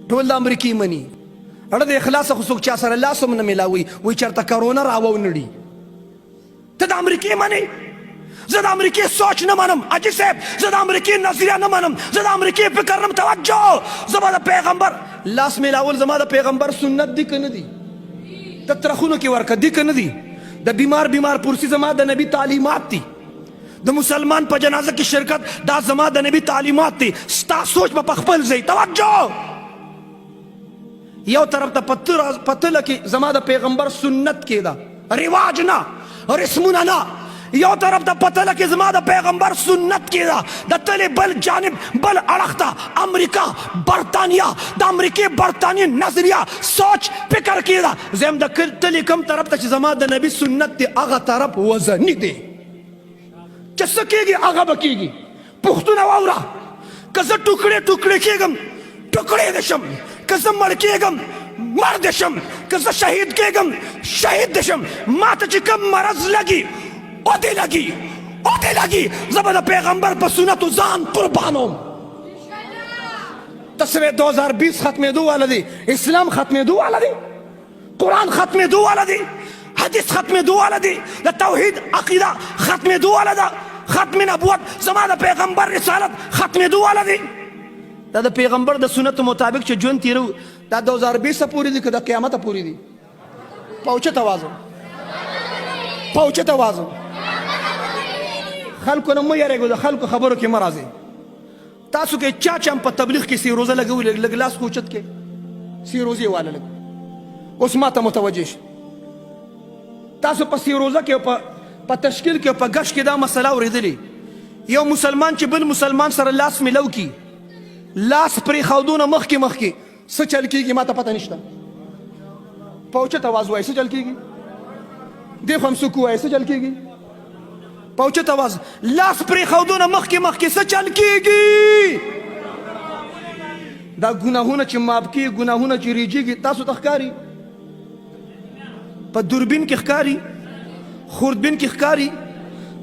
ټول د امریکې مني. اړه د اخلاص خو څوک چا سره لاس هم نه ملاوي، وایي چېرته کرونا راونړي. ته د امریکې منې؟ زه د امریکې سوچ نه منم حاجي صاحب، زه د امریکې نظریه نه منم، زه د امریکې فکر نه. توجه، زه به د پیغمبر لاس ملاول زما د پیغمبر سنت دي که نه دي؟ ته ترخونو کې ورکه دي که نه دي؟ د بیمار بیمار پرسي زما د نبی تعلیمات دي، د مسلمان په جنازه کې شرکت دا زما د نبی تعلیمات دي. ستا سوچ به په خپل ځای. توجه، یو طرف ته په تله کې زما د پیغمبر سنت کې ده، رواج نه، رسمونه نه. یو طرف ته په تله کې زما د پیغمبر سنت کې ده، د تلې بل جانب بل اړخ ته امریکا، برتانیا، د امریکې برتانیې نظریه، سوچ، فکر کې ده. زه هم د تلې کوم طرف ته چې زما د نبی سنت دی هغه طرف وزني دی، چې څه کېږي هغه به کېږي. پوښتنه واوره، که زه ټوکړې ټوکړې کېږم ټوکړې دې شم، که زه مړ کېږم مړ دې شم، که زه شهید کېږم شهید دې شم، ما ته چې کوم مرض لګي او دې لګي او دې لګي، زه به د پیغمبر په سنتو ځان قربانوم. ته څه وایې؟ 2020 ختمېدو والا دی، اسلام ختمېدو والا دی، قرآن ختمېدو والا دی، حدیث ختمېدو والا دی، د توحید عقیده ختمېدو والا ده، ختم نبوت زما د پیغمبر رسالت ختمېدو والا دی. دا د پیغمبر د سنتو مطابق چې ژوند تیرو دا 2020 پورې دی که د قیامت پورې دی؟ په اوچته وازو، په اوچته وازو. خلکو نه مه یریږو، د خلکو خبرو کې مه راځئ. تاسو کې چا چا په تبلیغ کې سی روزه لګولې؟ لږ لاس خو اوچت کې، سی روزې والا لګ. اوس ما ته متوجه شي. تاسو په سی روزه کې، په تشکیل کې، په ګش کې دا مسله اورېدلې، یو مسلمان چې بل مسلمان سره لاس ملو کی، لاس پرې خودونه مخکې مخکې څه چل کېږي؟ ما ته پته نشته. په اوچت اواز وایي، څه چل کېږي؟ دې خو هم څوک وایي څه چل کېږي؟ په اوچت اواز، لاس پرېښودونه مخکې مخکې څه چل کېږي؟ دا ګناهونه چې معاف کېږي، ګناهونه چې ریجېږي، تاسو ته ښکاري؟ په دوربین کې ښکاري؟ خوردبین کې ښکاري؟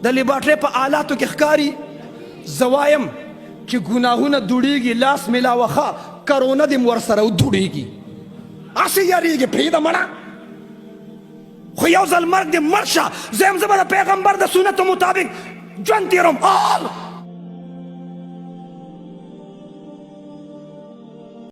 د لیبارټرۍ په آلاتو کې ښکاري؟ زه وایم چې ګناهونه دوړېږي، لاس ملاوه ښه، کرونا دې ورسره ودوړېږي. هسې یارېږي، پرېږده مړه، خو یو ځل مرګ دې مړ شه. زه یم، زه به د پیغمبر د سنتو مطابق ژوند تېروم. آل